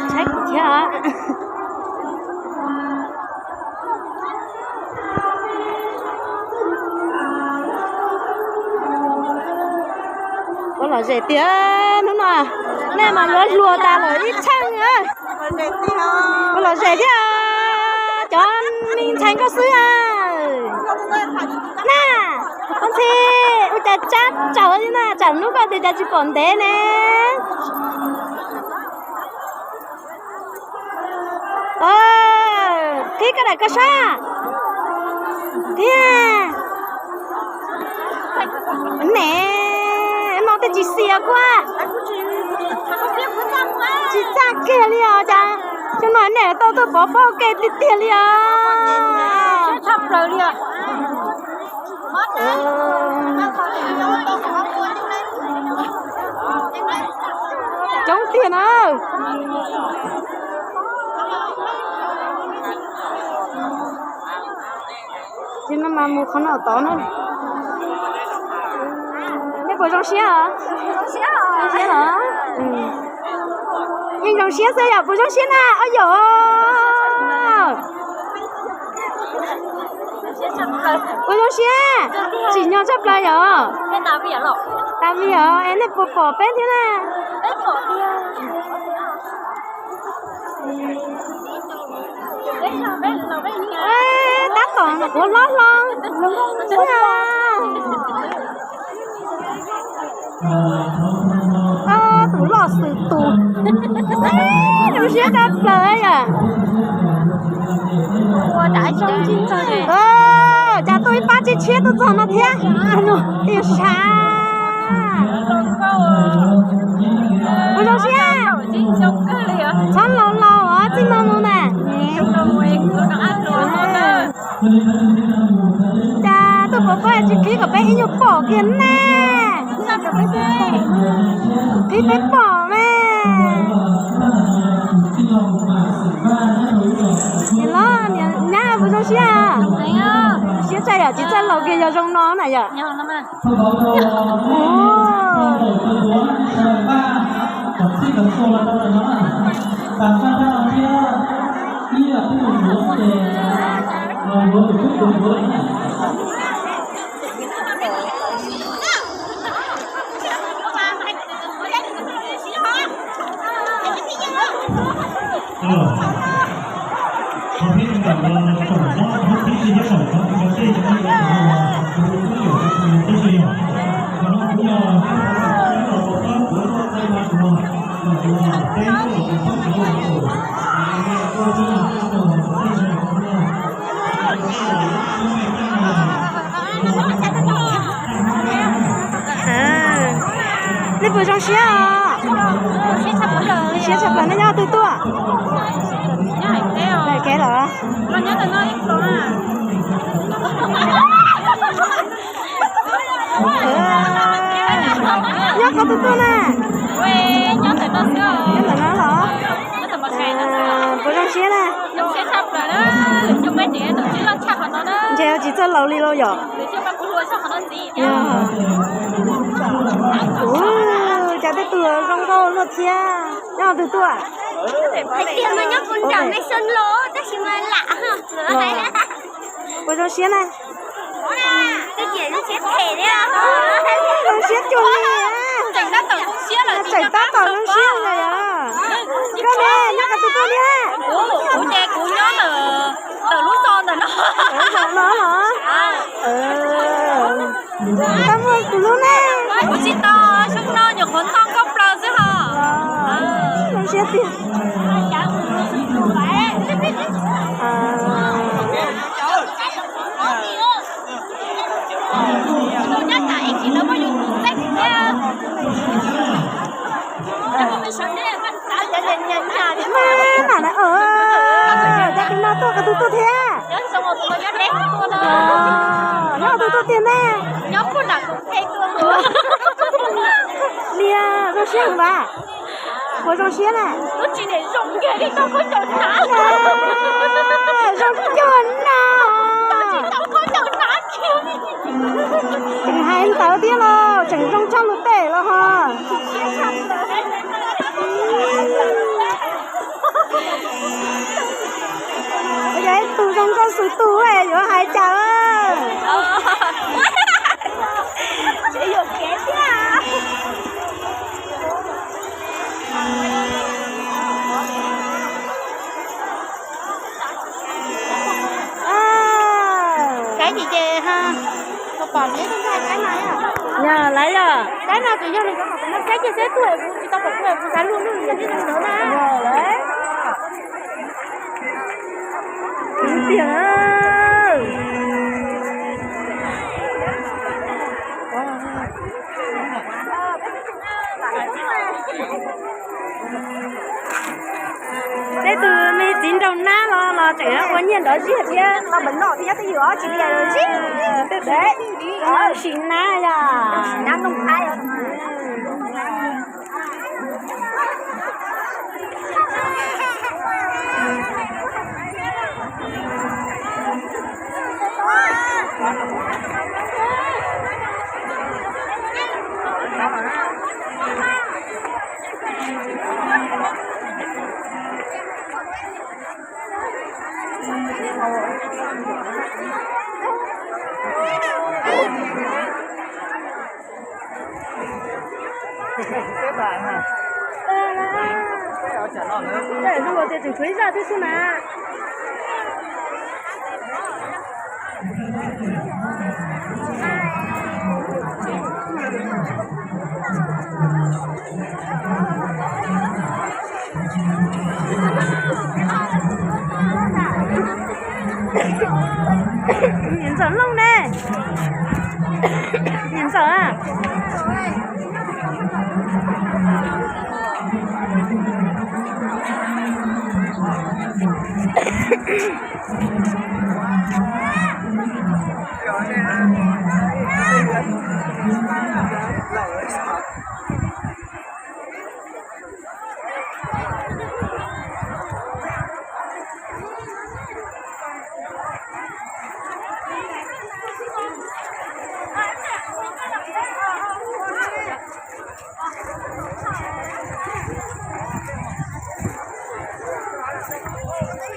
Tshaib kuv thiab. Ua lom zem tiag hnub no, nej mas yuav hluas tas lawm ib txheej. Ua lom zem thiab cov me ntxhais nkauj xwb. Na, ua ntxhi, ua cas tsab tsaum li na, tsam hnub koj tias cas tsis pom ntev ne. Qhib koj daim koj sab thiab. Ne, no tej tsis xias kuj tsis txaj kiag li os cas. Xyoo no nej tau tuaj pov pob ua ke tiag tiag li os. Coob tiag na. Tsis no mas mus qhov no tod na. Nej puas zoo siab os? Zoo siab los? Yeej zoo siab xwb yom, puas zoo siab na? Oj yom. Puas zoo siab? Tsim nyog tshaj plaws yom. Tas vim os, es nej puas pom peb thiab na? Tab tom kuv hlob hlob xwb. Tus loj xwm tus. Zoo siab tshaj plaws yom. Cas tuaj ib pab tshiab tshiab tuaj txog no thiab. Tis sav. Puas zoo siab? Txhob laus laus os, txij no mus na. Cas tuaj pov pob tsis qhib kom peb ib nyuag pom kiag ne. Qhib peb pom me. Los nyab puas zoo siab? Siab tshaj yom, tsis txawj laus kiag yog zoo no na yom. Nej puas zoo siab os? Siab tshaj plaws, nej nyob twg tuaj? Kev los? Nyob qhov twg tuaj na? Nyob ntawm no los? Puas zoo siab na? Ntshe tsis txawj laus li lauj yom. Ua cas tej tug zoo nkauj luaj thiab. Nyob twg tuaj? Hais tias mas nyob puag nram Mexon los tab sis mas lam. Puas zoo siab na? Zoo siab cuag li. Tseem tab tom zoo siab na yom. Koj ne, nyob qhov twg tuaj thiab? Kuv ces kuv nyob ntawm lub xo ntawm no. Tau muaj kuv lub ne. Kuv tsis tau, xyoo no nyuam qhuav ntog nkauj plaws xwb hos. Zoo siab tiag. Mas, mas, cas tus no tuaj, qhov twg tuaj thiab? Nyob qhov twg tuaj tiag ne? Liag, zoo siab heev as. Puas zoo siab na? Zoo cuag no. Tseem hais ntawd thiab los tseem zoo tshaj lus tej los ho. Nkauj xwm tus yuav hais cas? Kaib ces ces ha, pom pom neb ntag kaib no. Yog lawv yog. Kaib no tsis yog li, kaib ces seb tuaj kuv tsis tau pom tuaj, kuv xav luj luj yog li ntawd na. Tiag. Tej tus me txiv nraug nab los los tseem ua nyiaj nrov ziag thiab. Tsis li, sim nab yog nab noog Thaib. Ua tias tseem tshuav ib zaj twb xwb na. Niam ntxawm Looj ne, niam ntxawm a.